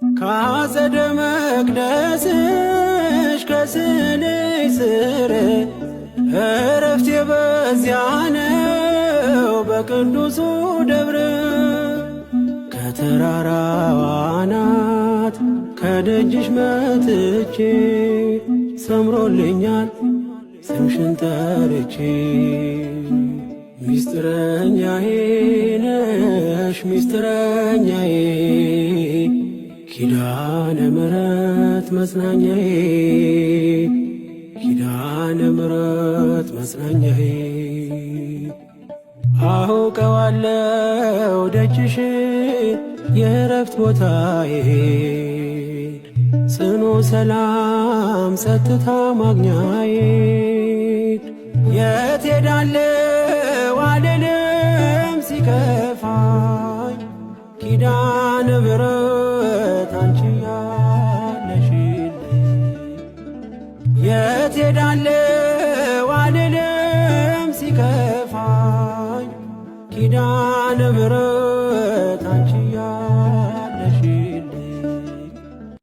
ከአጸደ መቅደስሽ ከስዕልሽ ስር እረፍቴ በዚያ ነው በቅዱሱ ደብር። ከተራራዋ አናት ከደጅሽ መጥቼ ሰምሮልኛል ስምሽን ጠርቼ። ሚስጥረኛዬ ነሽ ሚስጥረኛዬ ኪዳነ ምሕረት መጽናኛዬ ኪዳነ ምሕረት መጽናኛዬ። አውቀዋለሁ ደጅሽ የእረፍት ቦታዬ ጽኑ ሰላም ጸጥታ ማግኛዬ። የት ሄዳለሁ አልልም ሲከፋኝ ኪዳነ ምሕረት አንቺ ያለሽልኝ። የት ሄዳለሁ አልልም ሲከፋኝ ኪዳነ ምሕረት አንቺ።